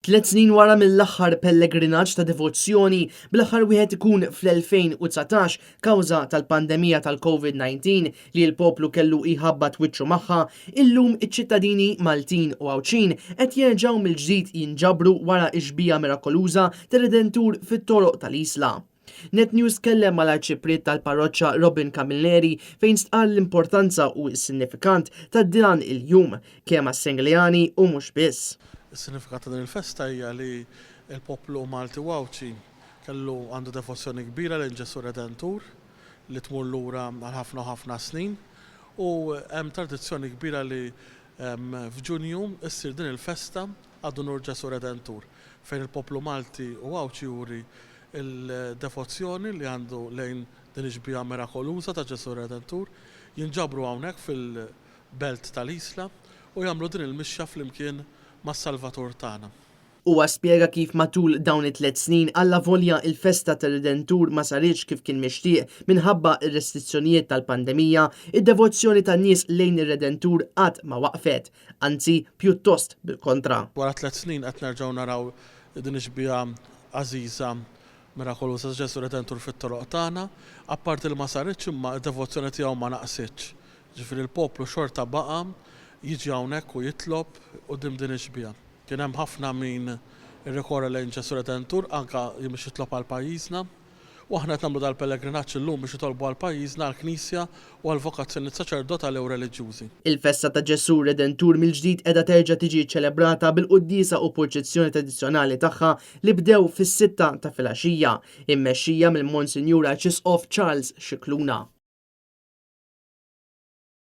Tliet snin wara mill-aħħar pellegrinaġġ ta' devozzjoni, bl-aħħar wieħed ikun fl-2019 kawża tal-pandemija tal-COVID-19 li l-poplu kellu jħabbat wiċċu magħha, illum iċ-ċittadini Maltin u Għawdxin qed jerġgħu mill-ġdid jinġabru wara x-xbieha mirakoluża tar-Redentur fit-toroq tal-Isla. Net News tkellem mal-Arċipriet tal-Parroċċa Robin Camilleri fejn stqarr l-importanza u s-sinifikant ta' dan il-jum, kemm għas-Sengleani u mhux biss. Is-sinifikat ta' din il-festa hija li l-poplu Malti u Għawdxi kellu għandu devozzjoni kbira lejn Ġesù Redentur li tmur lura għal ħafna u ħafna snin u hemm tradizzjoni kbira li f'Ġunju ssir din il-festa ad unur Ġesù Redentur fejn il-poplu Malti u Għawdxi juri l-devozzjoni li għandu lejn din ix-xbieha mirakoluża ta' Ġesù Redentur, jinġabru hawnhekk fil-belt tal-Isla u jagħmlu din il-mixja flimkien mas-Salvatur tagħna. Huwa spjega kif matul dawn it-tliet snin allavolja il-festa tar-Redentur ma saritx kif kien mixtieq minħabba r-restrizzjonijiet tal-pandemija, id-devozzjoni tan-nies lejn ir-Redentur qatt ma waqfet, anzi pjuttost bil-kontra. Wara tliet snin qed nerġgħu naraw din ix-xbieha għażiża mirakoluża ta' Ġesù Redentur fit-toroq tagħna, apparti li ma saritx imma d-devozzjoni tiegħu ma naqsitx. Ġifieri l-poplu xorta baqa' jiġi hawnhekk u jitlob quddiem din ix-xbieha. Kien hemm ħafna min irrikorra lejn Ġesù Redentur anke biex jitlob għal pajjiżna. U aħna qed nagħmlu dal-pellegrinaġġ illum biex nitolbu għal pajjiżna, għall-Knisja u għall-vokazzjonijiet saċerdotali u reliġjużi. Il-festa ta' Ġesù Redentur mill-ġdid qiegħda terġa' tiġi ċċelebrata bil-quddiesa u purċissjoni tradizzjonali tagħha li bdew fis-sitta ta' filgħaxija, immexxija mill-Monsinjur Arċisqof Charles Scicluna.